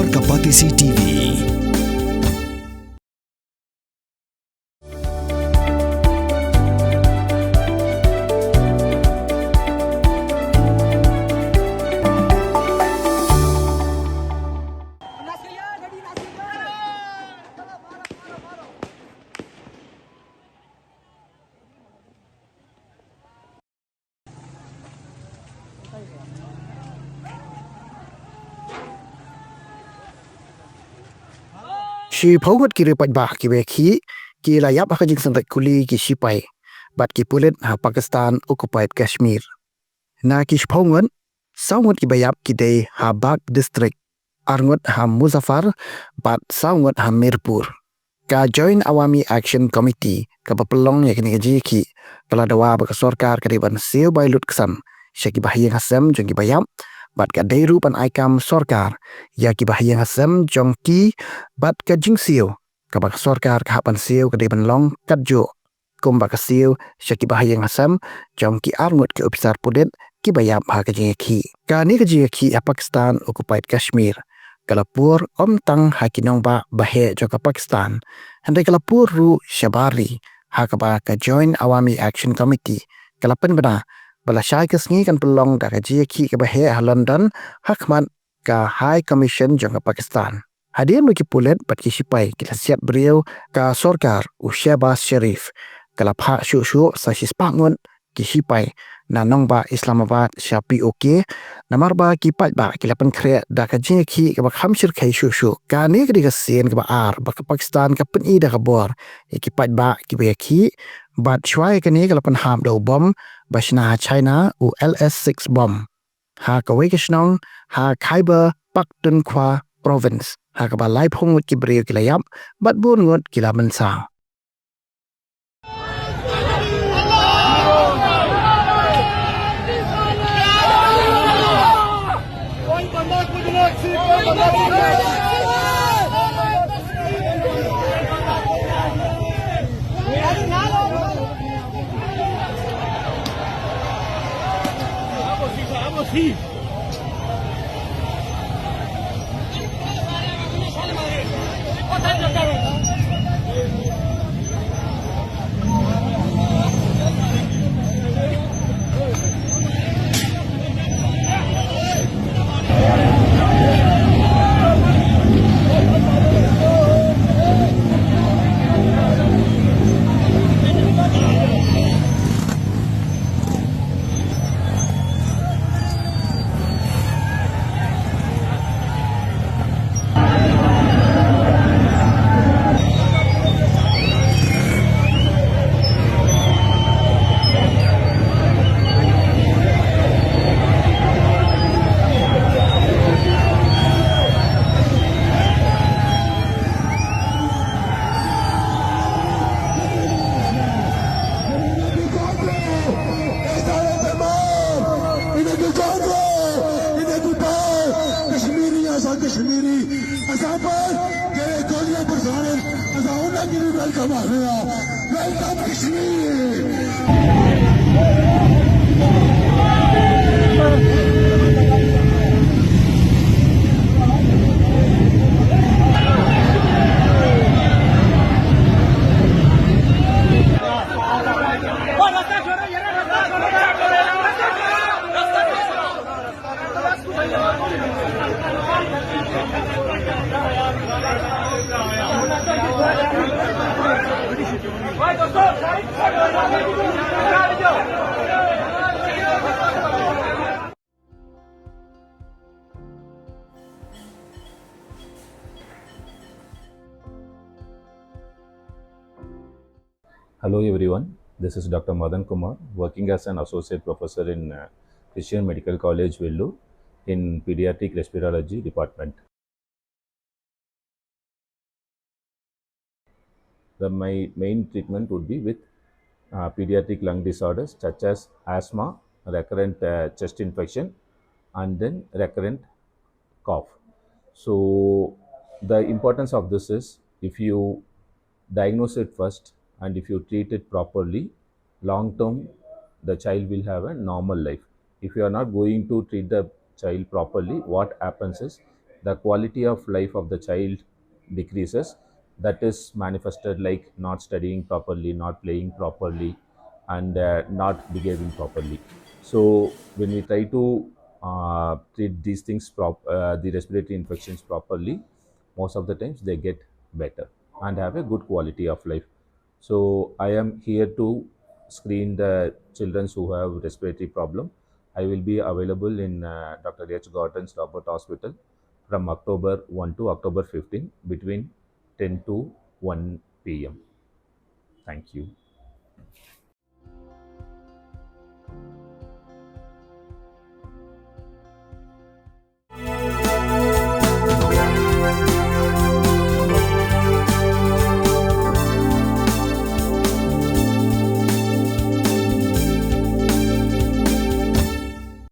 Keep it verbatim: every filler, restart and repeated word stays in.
Ka Batesi T V. Shiphew ngut ki riew paidbah kiba ïakhih ki la ïap ha ka jingsynthoh kuli ki shipai bad ki pulit ha Pakistan occupied Kashmir. Na ki shiphew ngut, saw ngut kiba ïap ki dei ha Bagh District, ar ngut ha Muzaffarnagar bad saw ngut ha Mirpur. Ka Joint Awami Action Committee kaba pynlong ïa kane ka jingïakhih ka la dawa ba ka sorkar ka dei ban siew bai lut ksan sha kiba ha ïing ha sem jong kiba ïap bad ka dei ruh ban ai kam sorkar ïa kiba ha ïing ha sem jong ki bad ka jingsiew kaba ka sorkar ka hap ban siew ka dei ban long katjuh kumba ka siew sha kiba ha ïing ha sem jong ki ar ngut ki ophisar pulit kiba ïap ha ka jingïakhih. Kane ka jingïakhih ha Pakistan occupied Kashmir ka la pur ym tang ha ki nongbah baheh jong ka Pakistan, hynrei ka la pur ruh shabar ri, ha kaba ka Joint Awami Action Committee ka la pynbna ba lashai ka sngi kan pynlong da ka jingïakhih kaba heh ha London ha khmat ka High Commission jong ka Pakistan. Hadien ba ki pulit bad ki shipai ki la siat briew, ka sorkar u Shehbaz Sharif ka la phah shuh shuh sa shispah ngut ki shipai na nongbah Islamabad sha P O K, namar ba ki paidbah ki la pynkhreh da ka jingïakhih kaba kham shyrkhei shuh shuh. Kane ka dei ka sien kaba ar ba ka Pakistan ka pyni da ka bor ïa ki paidbah kiba ïakhih, bad shuwa ïa kane ka la pynhap da u bom ba shna ha China, u L S six bom, ha kawei ka shnong ha Khyber Pakhtunkhwa Province, ha kaba laiphew ngut ki briew ki la ïap bad bun ngut ki la mynsaw. Welcome, Kashmir! Hello everyone, this is Doctor Madan Kumar, working as an associate professor in uh, Christian Medical College, Vellore, in pediatric respirology department. The my main treatment would be with uh, pediatric lung disorders such as asthma, recurrent uh, chest infection, and then recurrent cough. So the importance of this is, if you diagnose it first and if you treat it properly, long term the child will have a normal life. If you are not going to treat the child properly, what happens is the quality of life of the child decreases. That is manifested like not studying properly, not playing properly, and uh, not behaving properly. So when we try to uh, treat these things, prop- uh, the respiratory infections properly, most of the times they get better and have a good quality of life. So I am here to screen the children who have respiratory problem. I will be available in uh, Dr. H. Gordon's Robert Hospital from October one to October fifteen between ten to one p m. Thank you.